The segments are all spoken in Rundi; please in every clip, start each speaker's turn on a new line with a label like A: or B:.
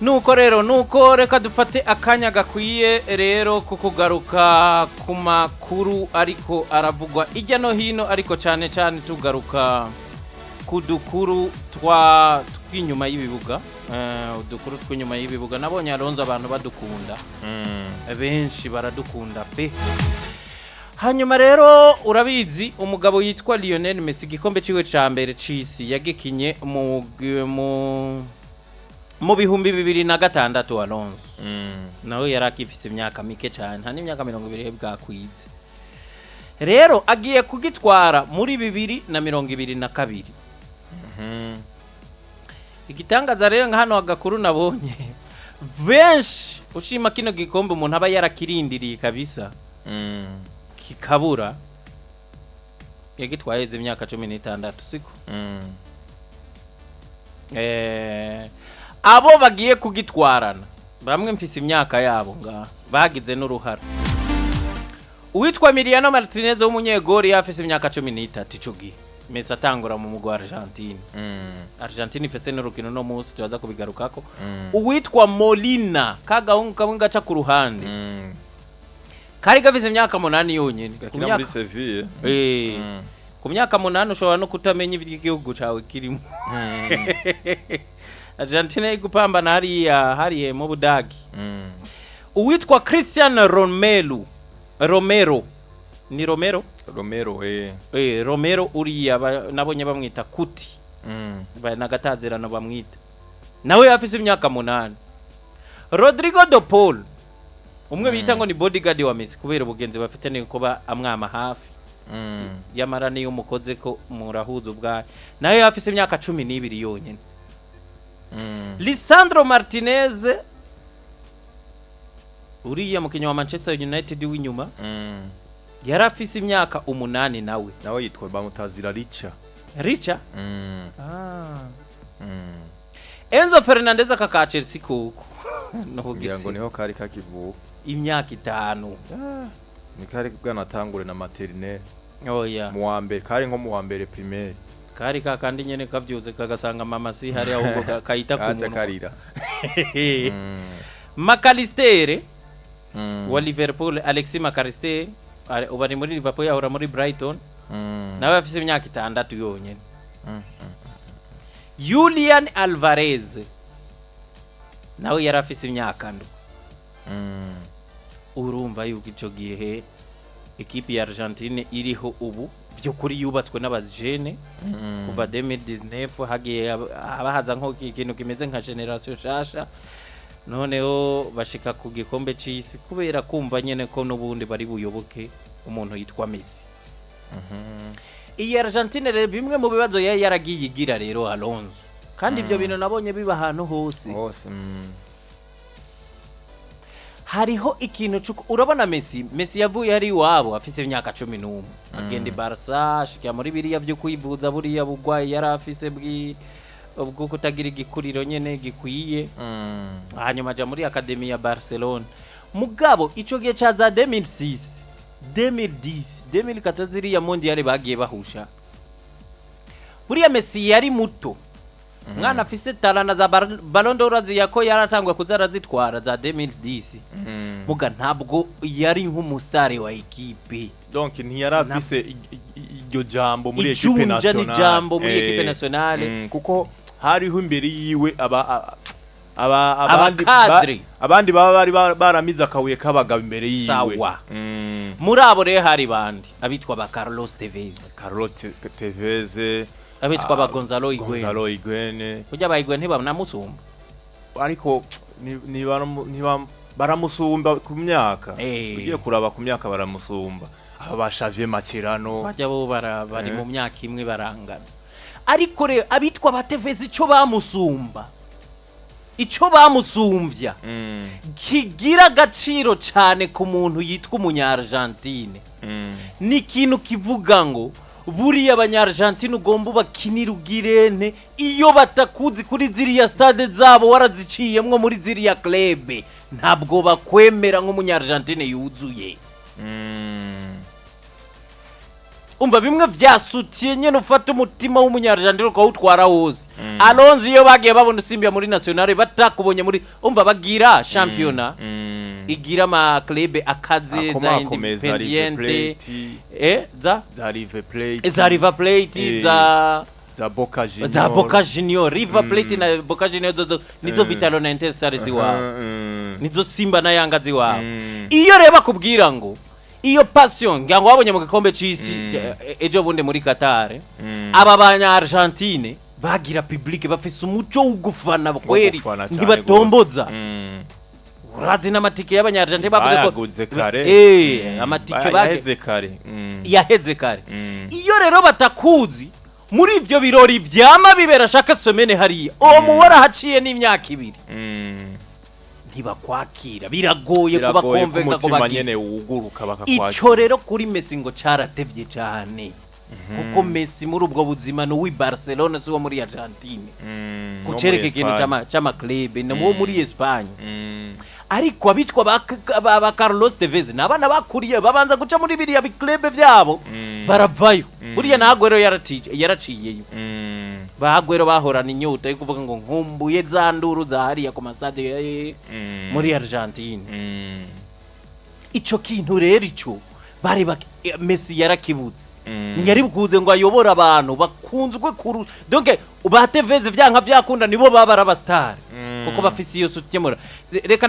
A: Nuko rero, nuko reka dufate akanya gakwiye rero ku kugaruka ku makuru ariko aravugwa ijya no hino, ariko cyane cyane tugaruka ku dukuru twa tw'inyuma y'ibibuga. Udukuru tw'inyuma y'ibibuga nabonye Alonzo abantu badukunda, benshi baradukunda pe. Hanyuma rero urabizi, umugabo yitwa Lionel Messi, igikombe ciwe ca mbere c'isi yagikinye mu 2006. Alonso nawe yari akifise imyaka mike cyane, nta n'imyaka 20 bwakwize. Rero agiye kugitwara muri 2022. Igitangaza rero, nka hano agakuru nabonye, benshi ushima kino gikombe umuntu aba yarakirindiriye kabisa kikabura. Yagitwaye imyaka 16, siko? Abo bagiye kugitwarana bamwe mfise imyaka yabo ngaha, bagize n'uruhara. Uwitwa Emiliano Martinez w'umunyegori yafise imyaka 13 ico gihe Messi atangura mu mugwi wa Argentine. Argentine ifise n'urukino no munsi, turaza kubigarukako. Uwitwa Molina, kagahungu kamwe gaca ku ruhande, kari gafise imyaka 8 yonyene. Ku
B: Gakina muri Seville.
A: Ku myaka 8 ushobora no kutamenya ivy'igihugu cawe kirimo. Argentina iri gupambana hariya hariya mu Budagi. Uwitwa Christian Romelu, Romero, ni Romero?
B: Romero, eh.
A: Romero uriya nabonye bamwita Kuti, n'agatazirano bamwita, nawe afise imyaka 8. Rodrigo de Paul, umwe bita ngo ni bodyguard wa Messi kubera ubugenzi bafite, ni kuba amwama hafi, yamara niyo umukoze ko murahuza ubwayo, nawe afise imyaka 12 yonyine. Lisandro Martinez, uriya mukinnyi wa Manchester United w'inyuma, yari afise imyaka 8 nawe.
B: Nawe yitwa, bamutazira Richa.
A: Richa. Enzo Fernandez aka ka Chelsea kuko
B: Ngira ngo
A: n'ubugisi
B: niho kari kakivuka.
A: Imyaka 5.
B: Ni kari bwanatangure na maternelle.
A: Oya.
B: Mu wa mbere, kari nko mu wa mbere primaire.
A: Kari ka kandi nyene kavyuze kagasanga mama si hari, ahubwo kayita ku
B: Kaca
A: munwa.
B: karira.
A: Mac Allister wa Liverpool, Alexis Mac Allister, ubu ari muri Liverpool, yahora muri Brighton, nawe afise imyaka 6 yonyene. Julian Alvarez nawe yari afise imyaka 7. Urumva yuko ico gihe ekipi ya Argentine iriho ubu by'ukuri yubatswe n'abajene. Kuva 2019 hagiye haza nko ikintu kimeze nka génération shasha, noneho bashika ku gikombe c'isi kubera kumva nyene ko n'ubundi bari buyoboke umuntu yitwa Messi. Iyi Argentine rero, bimwe mu bibazo yari yaragiye igira rero, Alonso, kandi ibyo bintu nabonye biba ahantu hose,
B: Hose.
A: Hariho ikintu cuko urabona Messi yavuye ari iwabo afise imyaka 11, agenda i Barca, ashika muri biriya byo kwivuza, buriya bugwayi yari afise bwo kutagira igikuriro nyene gikwiye, hanyuma aja muri académie ya Barcelona. Mugabo ico gihe ca za 2006, 2010, 2014, iriya mondial bagiye bahusha, buriya Messi yari muto, mwana afise talent na za Ballon d'Or ko yaratangwa kuza arazitwara za 2010, muga ntabwo yari nk'umusitari wa ekipe.
B: Donc ntiyari afise iryo jambo muri equipe
A: Ijunja
B: nationale.
A: n'ijambo muri equipe nationale.
B: Kuko hariho imbere yiwe aba abandi
A: Abakadre.
B: Abandi baba bari baramize akabuye k'abagabo imbere yiwe.
A: Sawa. Muri abo rero hari bandi, abitwa ba Carlos Tevez,
B: Carlos Tevez,
A: abitwa ba Gonzalo Higuain.
B: Gonzalo Higuain.
A: Burya ba Higuain ntibanamusumba.
B: Ariko baramusumba ku myaka. Ugiye kuraba ku myaka baramusumba. Aba ba Javier Mascherano.
A: Bajya bo bari mu myaka imwe, barangana. Ariko rero abitwa ba Tevez, ico bamusumba, ico bamusumvya kigira agaciro cyane ku muntu yitwa umunya-Argentine, ni ikintu kivuga ngo buriya abanya-Argentine ugomba ubakinira ugirente, iyo batakuzi kuri ziriya stade zabo waraziciyemwo muri ziriya club, ntabwo bakwemera nk'umunya-Argentine yuzuye. Umva, bimwe vyasutiye nyene, ufata umutima w'umunyarjantine ukawutwara wose. Alonso, iyo bagiye babona usimbiye muri nationale, batakubonye muri, umva, bagira championnat igira ama club akaze za
B: Akomakomeza River
A: Independiente,
B: Plate,
A: za
B: za River Plate,
A: za River Plate, za
B: za Boca Juniors.
A: Za Boca Junior, River Plate na Boca Junior zozo nizo Vitalo na Interstar ziwabo, nizo Simba na Yanga ziwabo. Iyo rero bakubwira ngo iyo passion, ngira ngo wabonye mu gikombe c'isi ejo bundi muri Qatar, aba banya Argentine bagira public, bafise umuco wo gufana kweri,
B: gufana cane.
A: Ntibatomboza.
B: gose.
A: Urazi n'amatike y'abanya-Argentine bavuze ko
B: Bayaguze kare.
A: Amatike bage
B: yaheze kare.
A: Yaheze kare. Iyo rero batakuzi muri ivyo birori vyama bibera shaka semaine hariya, uwo muwara haciye n'imyaka 2, ntibakwakira, biragoye
B: Biragoye ko
A: kubakonvenga ko
B: umutima
A: bagira
B: nyene wuguruka bakakwakira.
A: Ico rero kuri Messi ngo caratevye cane, kuko Messi muri ubwo buzima ni uw'i Barcelona, si uwo muri Argentine.
B: No
A: Kucereka
B: muri
A: ikintu
B: Espagne.
A: c'ama club, ni uwo muri Espagne. Ariko abitwa ba Carlos Tevez ni abana bakuriye, babanza guca muri biriya bi club vyabo, baravayo. Buriya na Aguero yaraciyeyo. Ba Aguero bahorana inyota yo kuvuga ngo nkumbuye za nduru za hariya ku masitade muri Argentine. Ico kintu rero ico bari Messi yarakibuze. Ntiyari bukuze ngo ayobore abantu bakunzwe kurusha. Donc ba Tevez, vyanka vyakunda, nibo baba ari abastar, kuko bafise iyo sukemura. Reka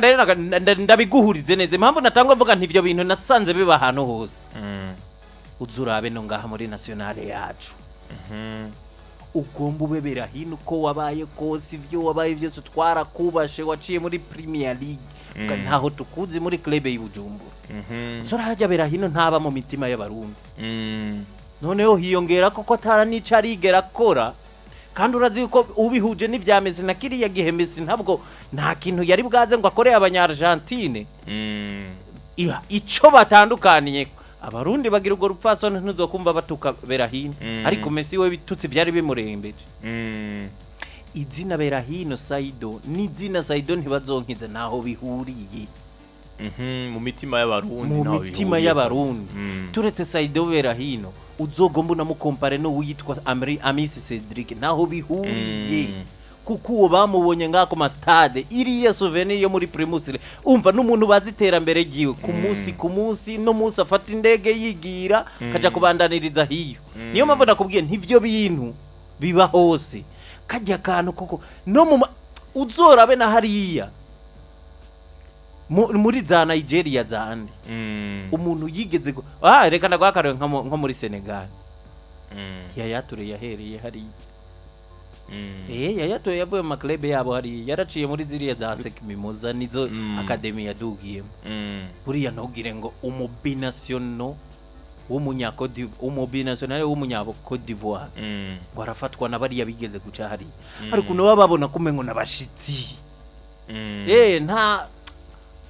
A: ndabiguhurize neza impamvu natangwa mvuga nti ivyo bintu nasanze biba ahantu hose. Uzurabe no ngaha muri nationale yacu, ugomba ubebera hino uko wabaye kose, ivyo wabaye vyose twarakubashe, waciye muri Premier League. Nga ntaho tukuzi muri club y'Ibujumbura. Uzorahajya bera hino ntaba mu mitima y'Abarundi. Noneho hiyongera ko atara n'ico arigera akora, kandi urazi yuko ubihuje n'ivya Messi na kiriya gihe, Messi ntabwo nta kintu yari bwaze ngo akoreye abanya-Argentine. Ico batandukaniye, Abarundi bagira urwo rupfasoni, ntuzokumva batuka Berahino. Ariko Messi we bitutsi byari bimurembeje. Izina Berahino Saido n'izina Saido Ntibazonkize ntaho bihuriye.
B: Mu mitima y'Abarundi
A: Mu
B: ntaho
A: mitima
B: bihuriye.
A: y'Abarundi. Turetse Saido Berahino, uzogomba unamukompare n'uwitwa Amisi Cedric, ntaho bihuriye. Kuko uwo bamubonye ngaho ku masitade, iriya souvenir yo muri Primus, umva, n'umuntu bazi iterambere ryiwe ku munsi ku munsi, no munsi afata indege yigira kaja kubandaniriza hiyo. Niyo mpamvu nakubwiye ntivyo bintu biba hose, kajya kantu kuko no mu uzorabe na hariya muri za Nigeria zandi, umuntu yigeze reka ndaguha akarorero nko muri Senegal. Yaya Touré yahereye hariya. Yaya Touré yavuye mu ma club yabo hariya, yaraciye muri ziriya za ASEC Mimosa, nizo academy yadugiyemo. Buriya ntugire ngo umubinationo w'umunya umubinationale w'umunya Cote d'Ivoire ngo arafatwa na bariya bigeze guca hariya. Ariko ukuntu baba babona kumengo n'abashitsi, nta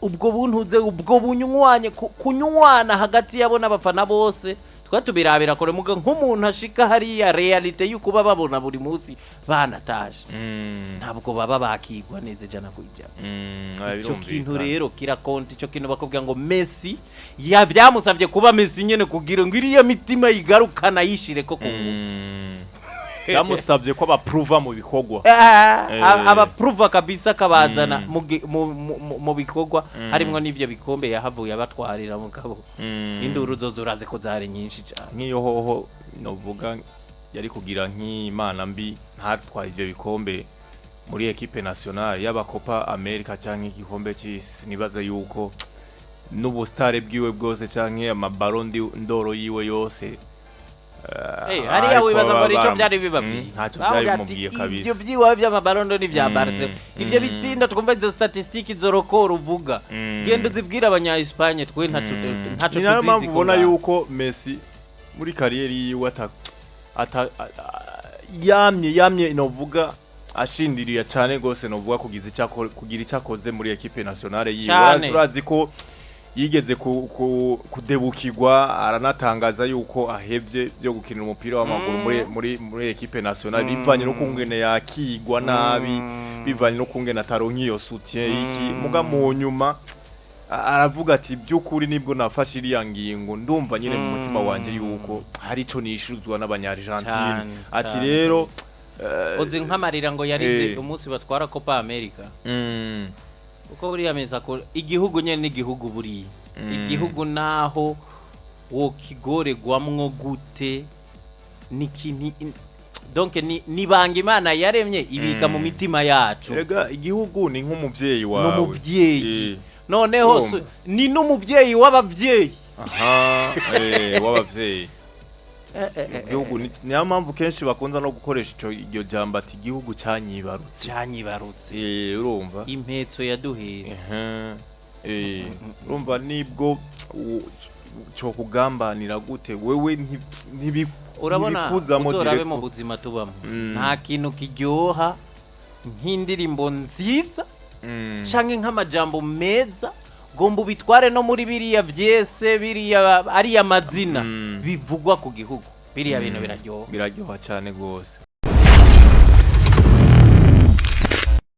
A: ubwo buntuze, ubwo bunywanye, kunywana hagati yabo n'abafana bose twa tubirabira kure, muga nk'umuntu ashika hariya, réalité y'ukuba babona buri munsi banataje, ntabwo baba bakigwa neza 100%. Ico kintu
B: Birumvikana.
A: rero kirakonta. Ico kintu bakubwira ngo Messi ya vyamusavye kuba Messi nyene kugira ngo iriya mitima yigarukana yishire ko ku ngufu.
B: Byamusabye ko abapruva mu bikorwa.
A: Abapruva kabisa, kabazana mu bikorwa, harimwo n'ivyo bikombe yahavuye abatwarira mugabo. Induru zozo urazi ko zari nyinshi cyane.
B: Nk'iyo hoho novuga yari kugira nk'imana mbi ntatwara ivyo bikombe muri équipe nationale, yaba Copa America canke igikombe c'isi, nibaza yuko n'ubusitare bwiwe bwose canke ama Ballon d'Or yiwe yose
A: Hariya
B: ariko
A: wibaza ngo hari ico byari bibabwiye?
B: Ntacyo
A: Bavuga
B: byari
A: ati,
B: bimubwiye
A: ibyo
B: kabisa.
A: byiwawe by'ama Ballon d'Or n'ibya Barca, ibyo bitsinda, twumva izo statistiques, izo record uvuga, genda uzibwire abanya Espagne, twe ntaco ntaco
B: Ni nayo
A: tuzizi
B: mpamvu
A: ko
B: ubona
A: ngaho.
B: yuko Messi muri carrière yiwe ata yamye novuga ashindiriye cyane gose, novuga kugira icyo akoze muri équipe nationale yiwe.
A: Cane.
B: Urazi ko yigeze kudebukirwa, aranatangaza yuko ahevye byo gukinira umupira w'amaguru muri équipe nationale, bivanye no kungene yakigwa nabi, bivanye no kungene ataronka iyo soutien iki. Muga mu nyuma Aravuga ati by'ukuri nibwo nafashe iriya ngingo, ndumva nyine mu mutima wanje yuko hari ico nishuzwa n'abanya-Argentine.
A: Cane,
B: Ati
A: cane
B: rero
A: uzi nk'amarira ngo yarize umunsi batwara Copa America, kuko buriya Messi akora igihugu nyene n'igihugu buriya. Igihugu naho wokigoregwamwo gute, ni donc ni nibanga Imana yaremye ibika mu mitima yacu.
B: Erega igihugu ni nk'umuvyeyi wawe.
A: N'umuvyeyi. Noneho
B: Urumva.
A: Ni n'umuvyeyi w'abavyeyi.
B: Aha, w'abavyeyi. Igihugu niyo mpamvu kenshi bakunza no gukoresha ico iryo jambo ati igihugu canyibarutse.
A: Cyanyibarutse.
B: Urumva.
A: Impetso yaduhetse.
B: Ehe. Urumva nibwo cyo kugambanira gute wewe
A: Urabona,
B: ntibikuzamo
A: uzorabe
B: direct.
A: mu buzima tubamo, nta kintu kiryoha nk'indirimbo nziza canke nk'amajambo meza, gomba ubitware no muri biriya vyese, biriya ariya mazina bivugwa ku gihugu, biriya bintu biraryoha.
B: Biraryoha cyane gose.